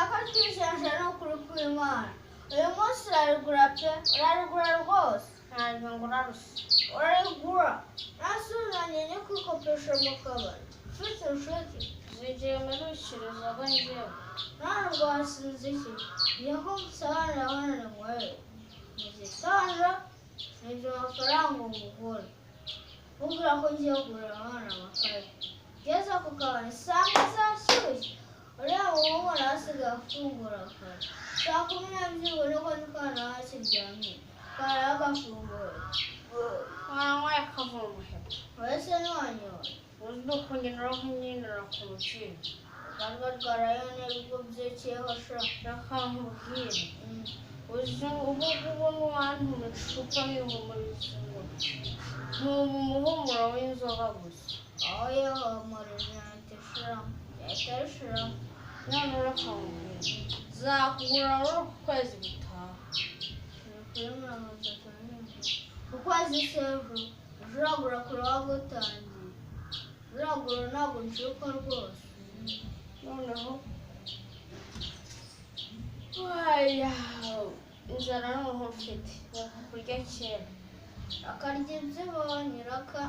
Isaka twijeje ni ukuri kw'Imana. Uyu munsi urarigura pe, urarigura rwose. Ntabwo ngura rusa. Urarigura. Nasuzanye ni kwikopesha mu kabari. Ufite inshuti. Zigiye mperukirizaho njyewe. None ubwo wasinze iki? Ngiye ko nsobanurira aho nanyweye. Mu gitondo nibye amafaranga umugore. Mubwira ko ngiye kugurira abana amakaye. Ngeze ku kabari nsanga zashyushye. Uriya muhungu nawe asigaye afungura kare. Saa 12 ubwo niko ndi kana hakiryamye. Karaye agafunguye. Wanyweye akavura umuheto. Wowe se ntiwanyoye? Uzi ukunyinura nkunyinura ku mubyimba. Barwarayo n'ibigo byekeyeho sha. Reka nkubwire. Uzi ubu ngubu n'uwantuma icupa nkihumuriza ngo ntuba umuhumuro w'inzoga gusa. Aho yihumurije yahita ishiramo. Yahita ishiramo. None reka nkubwire. Nzakugura muri uku kwezi gutaha. Ni kuri 31. Ukwezi se ejo. Ejo uragura kure wagutangiye. Uragura ntabwo nshuka rwose. Noneho waya inzara noneho mfite reka kurya kera. Akarya ibyo ibonye raka.